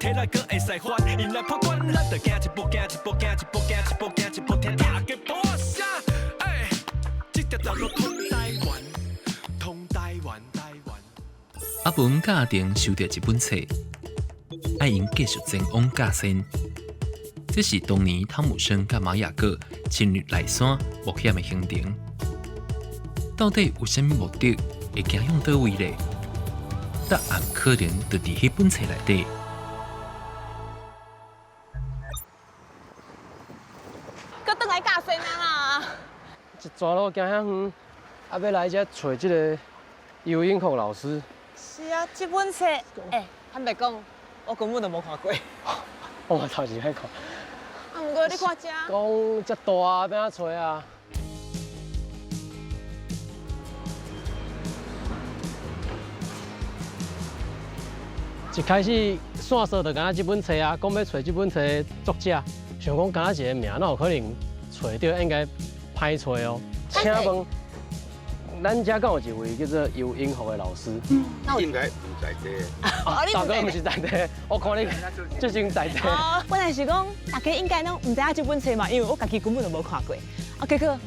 起來閣會使還，𪜶來破關，咱就行一步行一步行一步行一步行一步，聽大家鼓聲，欸，這條道路通台灣，通台灣，台灣。阿文佮阿婷收著一本冊，愛𪜶繼續前往甲仙。這是當年湯姆生佮瑪雅各深入內山冒險的行程。到底有啥物目的會行向佗位咧？答案可能就佇彼本冊內底。閣轉來甲仙啊啦！一逝路行遐遠，啊，欲來遮揣這个游永福老師。是啊，這本冊，欸，坦白講，我根本就無看過。我嘛頭一擺看。啊，毋過你看這。講遮大，欲按怎揣啊？一開始線索就敢若這本冊啊，講欲揣這本冊作者，想講敢若一个名，哪有可能揣著？應該歹揣哦。請問，咱遮敢有一位叫做游永福的老師？應該毋在地。大哥毋是在地，我看你這種在地。哦，本來是講大家應該攏毋知影這本冊嘛，因為我家己根本就無看過。啊，結果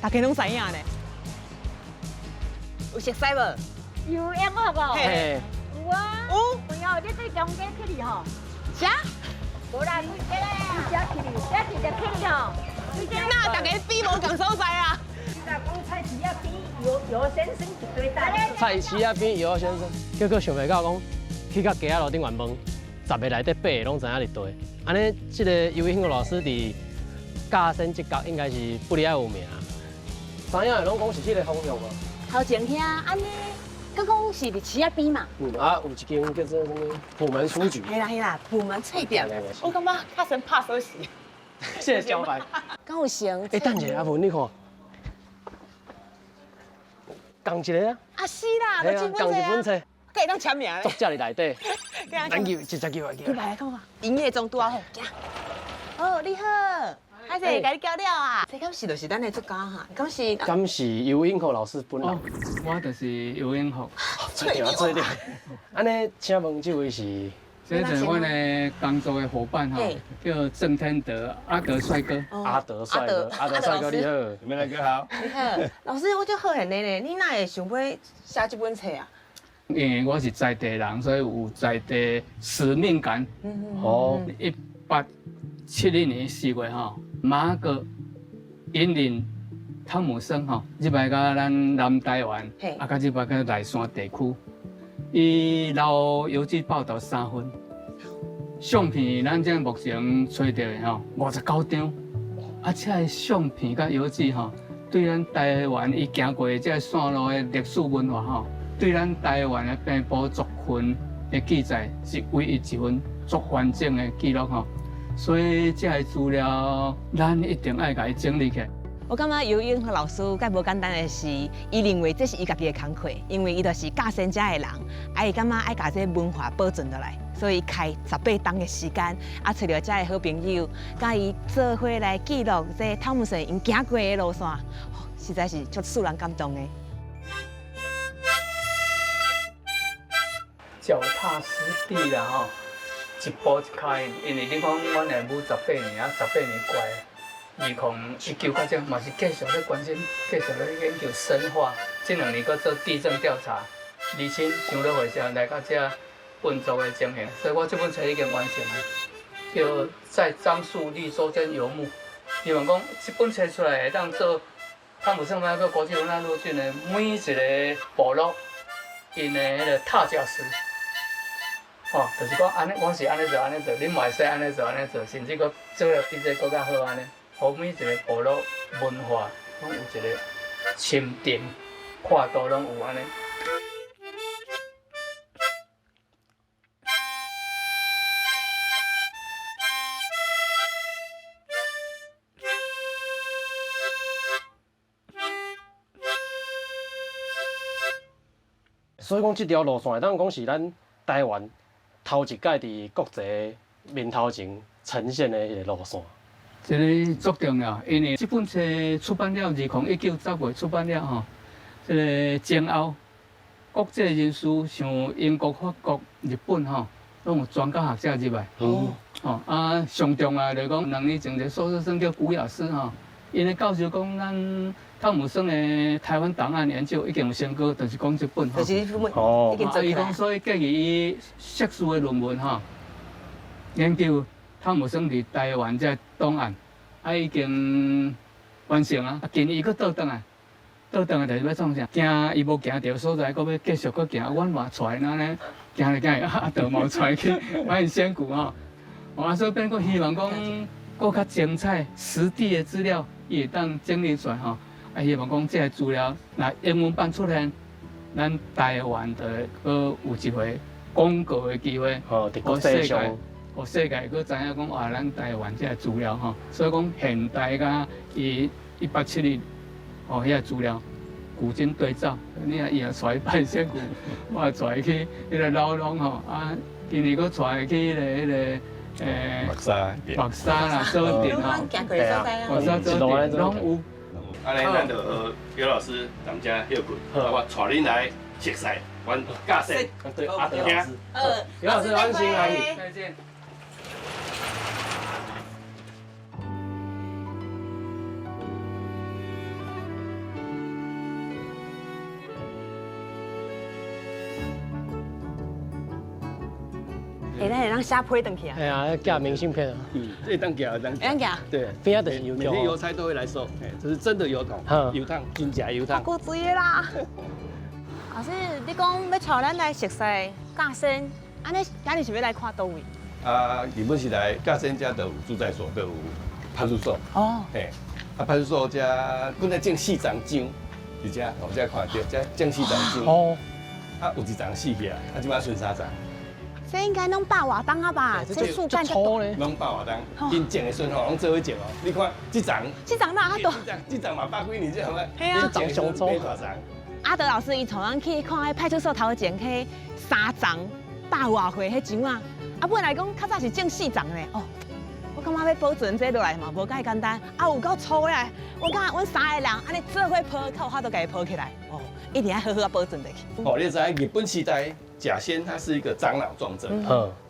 大家攏知影呢。有熟似無？游永福無？嘿。有啊。有。朋友，你對中間去哩吼？啥？無啦，你這去哩，這直接去哩吼。那大家比無仝所在啊？你若講菜市仔邊游游先生一堆單。菜市仔邊游先生，結果想袂到講去到街仔路頂懸問，十个內底八个攏知影佇佗。按呢，這个游永福老師佇甲仙這角應該是不離愛有名。知影的攏講是彼个方向無？頭前遐按呢，閣講是佇市仔邊嘛。嗯，啊，有一間叫做啥物普門書局。嘿啦嘿啦，普門冊店。我感覺較先拍鎖匙。謝謝招牌。敢有成？欸，等一下，阿文，你看，仝一个啊。啊是啦，就這仝一本冊。閣會當簽名咧。作者佇內底。咱入直接入來。入來看看，營業中拄仔好。行。哦，你好，歹勢，共你攪擾啊。這敢是就是咱的作家哈？敢是？敢是游永福老師本人？我就是游永福。對啊，對對。按呢，請問這位是？這是阮的工作的夥伴哈，叫鄭天德，阿德帥哥。阿德帥哥，阿德帥哥你好，你們兩個好。你好，老師，我足好奇的呢，你哪會想欲寫這本冊啊？因為我是在地人，所以有在地使命感。哦，1871年4月吼，瑪雅各引領湯姆生吼入來到咱南台灣，啊，佮入來到內山地區，伊留遊記報導三份。相片，咱這目前揣著的吼，59張，啊，這个相片佮遊記吼，對咱台灣伊行過的這个線路的歷史文化吼，對咱台灣的平埔族群的記載是唯一一份足完整的記錄吼，所以這个資料咱一定愛共伊整理起來。我感覺游永福老師較無簡單的是，伊認為這是伊家己的工課，因為伊就是甲仙遮的人，啊，伊感覺愛共這文化保存落來，所以開18冬的時間，啊，揣著遮的好朋友，佮伊做伙來記錄這湯姆生𪜶行過的路線，實在是足使人感動的。腳踏實地啦吼，一步一跤印，因為你講阮的58年啊，十八年過來。2019到這嘛是繼續咧關心，繼續咧研究深化。這兩年閣做地震調查，釐清想咧回事來到這運作的情形。所以我這本冊已經完成了，叫《在樟樹綠洲間游牧》。希望講這本冊出來會當做湯姆生瑪雅各國際文化路徑的每一个部落，𪜶的彼个踏腳石。哦，就是講按呢，我是按呢做，按呢做，恁嘛會使按呢做，按呢做，甚至閣做了比這閣較好按呢。予每一个部落文化攏有一个深沉跨度，攏有按呢。所以講，這條路線會當講是咱台灣頭一擺佇國際面頭前呈現的彼个路線。這个足重要，因為這本冊出版了，2019十月出版了吼，這个前後國際人士像英國、法國、日本吼，攏有專家學者入來。哦。哦啊，上重要就是講，2年前一個碩士生叫古雅斯吼，𪜶的教授講，咱湯姆生的台灣檔案研究已經有成果，就是講這本吼。就是這本。哦。啊，伊講所以建議伊碩士的論文吼，研究湯姆生佇台灣這檔案，啊已經完成啊，啊今年伊閣倒轉來，倒轉來就是欲創啥？驚伊無行著所在，閣欲繼續閣行，阮嘛帶𪜶按呢行來行去，啊就嘛帶去發現仙谷吼。啊，所以變閣希望講，閣較精彩實地的資料，伊會當整理出來吼。啊，希望講這个資料，若英文版出現，咱台灣就會閣有一回廣告的機會，哦，佇國際上，予世界閣知影講啊，咱台灣這个資料吼。所以講現代佮伊1871哦，遐个資料古今對照，你若伊若帶去拜仙谷，我也帶伊去彼个老龍吼，啊，今年閣帶伊去彼个。白沙，白沙啦，左鎮吼，白沙左鎮攏有。按呢，咱就姚老師踮遮歇睏，我帶恁來熟似，阮教師，對，阿德老師，姚老師安心來。再見。欸，咱會當寫批轉去啊？哎呀，寄明信片啊。嗯，這當寄，當寄。當寄。對，邊仔就是郵每天郵差都會來收，哎，這是真的郵筒，郵筒，真正郵筒。夠水的啦！老師，你講欲帶咱來熟似甲仙，按呢今日是欲來看佗位？啊，日本時代甲仙遮都有駐在所，都有派出所。哦。嘿，啊，派出所遮本來種四層樟，佇遮，哦，遮看著，遮種四層樟。哦。啊，有一層死去啊，啊，這擺剩三層。這應該攏百外冬啊吧？這樹幹粗咧，攏百外冬，𪜶種的時陣吼，攏做伙種哦。你看這層，這層哪阿多？這層嘛百幾年，這係咪？係啊，這層上粗。阿德老師伊帶阮去看彼派出所頭前彼三層百外歲彼樟仔，啊本來講較早是種四層咧，哦，我感覺欲保存這落來嘛無介簡單，啊有夠粗咧，我感覺阮三个人按呢做伙抱，較有法度共伊抱起來，哦，一定愛好好仔保存落去。哦，你知影日本時代？甲仙它是一個樟腦重鎮，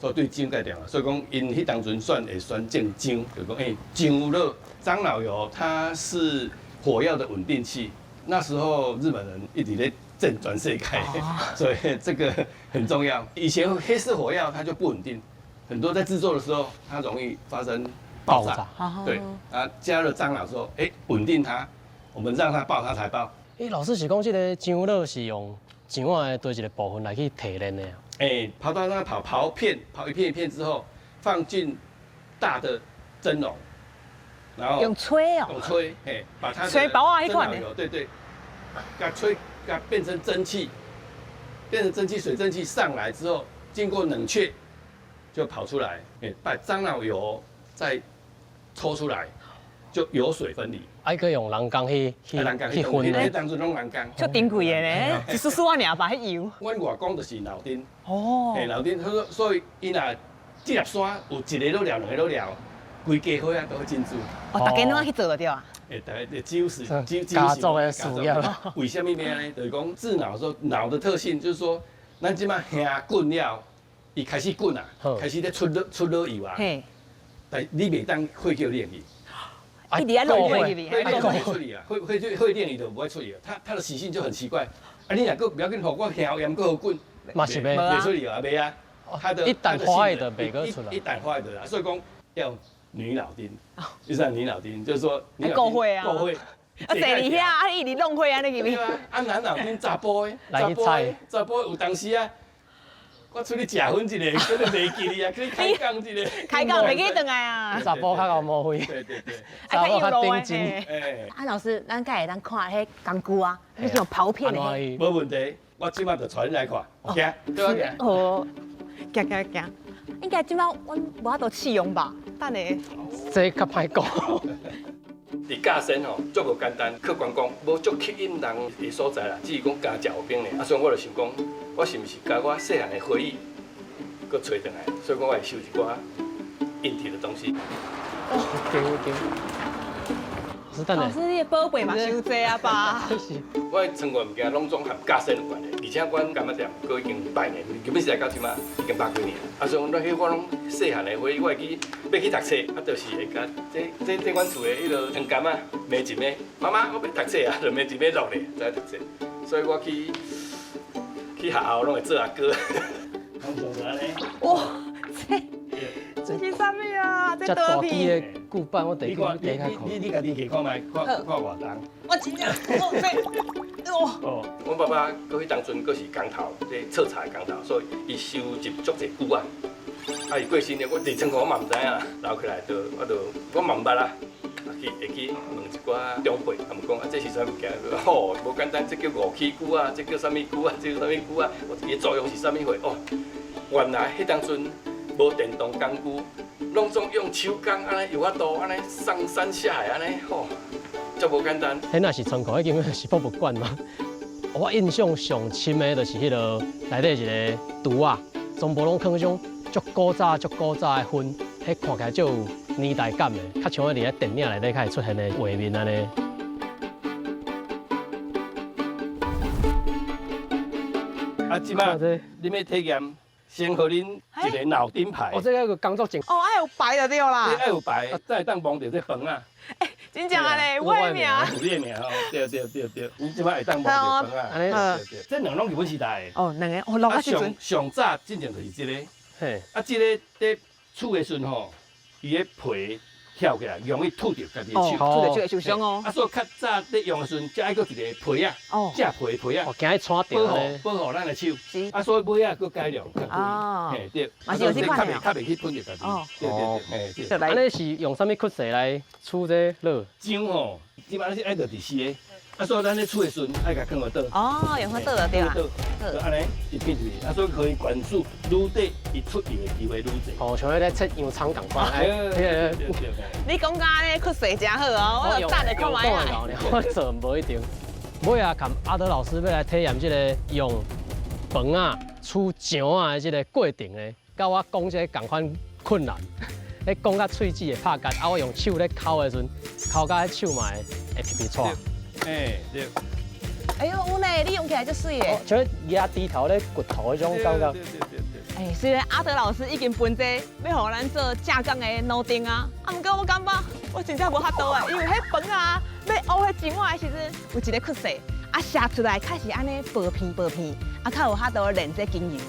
所以對樟蓋重要。所以講，𪜶彼當陣選會選種樟，就講欸，樟腦樟腦油它是火藥的穩定器。那時候日本人一直咧戰全世界，所以這個很重要。以前黑色火藥它就不穩定，很多在製作的時候它容易發生爆炸。對，啊加了樟腦之後，欸穩定它，我們讓它爆它才爆。欸，老師是講這个樟腦是用樟仔的佗一个部分來去提煉的啊？欸，刨到那刨刨片，刨一片一片之後，放進大的蒸籠，然後用吹哦，用吹，嘿，把它吹薄啊，彼款的，對對，共吹，共變成蒸汽，變成蒸汽，水蒸氣上來之後，經過冷卻，就跑出來，欸，把樟腦油再抽出來，就油水分離。愛閣用人工去去去分的，當陣攏人工。足珍貴的呢，一絲絲仔爾吧，彼油。阮外公就是老丁。哦。嘿，老丁，他說，所以伊若這粒山有一个落了，兩个落了，規家伙仔都會進駐。哦，大家攏愛去做就對啊。欸，大家幾乎是家族的事業。為啥物命呢？就是講治腦說腦的特性，就是說，咱這擺瓦滾了，伊開始滾啊，開始咧出熱出熱油啊。嘿。但你袂當火叫煉去。一直愛落火去，火會出去啊，火火火煉伊就無愛出去啊。它的習性就很奇怪。啊，你若閣不要緊，予我燃炎閣好滾，嘛是袂袂出去啊，袂啊。它的一旦花的就袂閣出來。一旦花的啊，所以講要女老丁，就是女老丁，就是說顧火啊，顧火。啊，坐佇遐，啊，一直弄火按呢入去。啊，男老丁查埔的，來去採，查埔有當時啊。我出去食薰一下，閣袂記哩啊，去開講一下。開講袂記轉來啊。查埔較𠢕摸灰。對對對。查埔較頂真。啊，老師，咱敢會當看彼工具啊，彼種刨片的。無問題，我這擺就帶你來看。行，對我行。好，行行行。應該這擺阮無法度試用吧？等下。這較歹講。佇甲仙吼，足無簡單，客觀講，無足吸引人的所在啦，只是講加食有兵爾。啊，所以我就想講，我是毋是共我細漢的回憶，閣揣轉來？所以講我會收一寡硬體的東西。對對。老師，你的寶貝嘛傷濟啊吧？我的倉庫物件攏總和甲仙有關係，而且阮柑仔店閣已經百年，基本時代到這馬已經百幾年。啊，所以阮彼我攏細漢的回憶，我會記欲去讀冊，啊，就是會共這這這阮厝的彼个糖柑仔罵一罵，媽媽我欲讀冊啊，就罵一罵落咧，才讀冊。所以我去去學校攏會做阿哥。哇，這這是啥物啊？這刀片。的古板，我第你看，你你你家己去看覓，看看偌重。我真正，我這，哇！哦，阮爸爸閣彼當陣閣是工頭，咧採茶的工頭，所以伊收集足濟龜仔。啊，伊過身了，我佇倉庫我嘛毋知影，留起來就我就我嘛毋捌啊。啊去會去問一寡長輩，他們講啊，這是啥物件？吼，無簡單，這叫五齒龜仔，這叫啥物龜仔，這叫啥物龜仔？我伊的作用是啥物貨？哦，原來彼當陣無電動工具，攏總用手工按呢，有法度按呢上山下海按呢，吼，足無簡單。彼若是倉庫，彼間是博物館嘛。我印象上深的，就是彼个內底一个櫥仔，全部攏囥彼種足古早、足古早的薰，彼看起來足有年代感的，較像佇咧電影內底較會出現的畫面按呢。啊，這擺你欲體驗，先予恁一个腦頂牌。哦，這个工作證。哦，愛有牌就對啦。愛有牌，才會當摸著這飯仔。欸，真正按呢，我的名。有你的名吼，對對對對，你這擺會當摸著飯仔。對對，這兩攏日本時代的。哦，兩个，哦，老啊時陣。上上早進前就是這个。嘿。啊，這个佇厝的時陣吼，伊的皮翹起來，容易吐著家己的手，吐著手會受傷哦。啊，所以較早咧用的時陣，才愛閣一個皮仔，正皮的皮仔，哦，驚伊穿著保護保護咱的手。是。啊，所以尾仔閣改良較貴。嘿，對。嘛是有這款的。較袂去噴著家己。對對對，嘿對。按呢是用啥物曲踅來取這酪？漿吼，基本上是愛著佇死的。啊，所以咱咧取的時陣愛共囥予倒。哦，用彼倒就對啦。倒，按呢一片一片，啊，所以可以灌注愈底，伊出油的機會愈濟。哦，像彼个切洋蔥仝款。對對對。你講甲按呢曲踅誠好哦，我就等下看覓啊。我做無一定。尾仔共阿德老師欲來體驗這个用飯仔取漿仔的這个過程呢，佮我講這个仝款困難。彼講甲喙齒會拍結，啊，我用手咧摳的時陣，摳甲彼手嘛會皮皮掣。哎，對。哎呦，有呢，你用起來足媠的。像壓豬頭咧掘頭彼種感覺。對對對對。哎，雖然阿德老師已經分這欲予咱做正港的奴丁啊，啊，毋過我感覺我真正無法度啊，因為彼飯仔欲烏彼漿仔的時陣，有一个曲踅，啊，寫出來開始按呢薄片薄片，啊，較有法度煉這精油。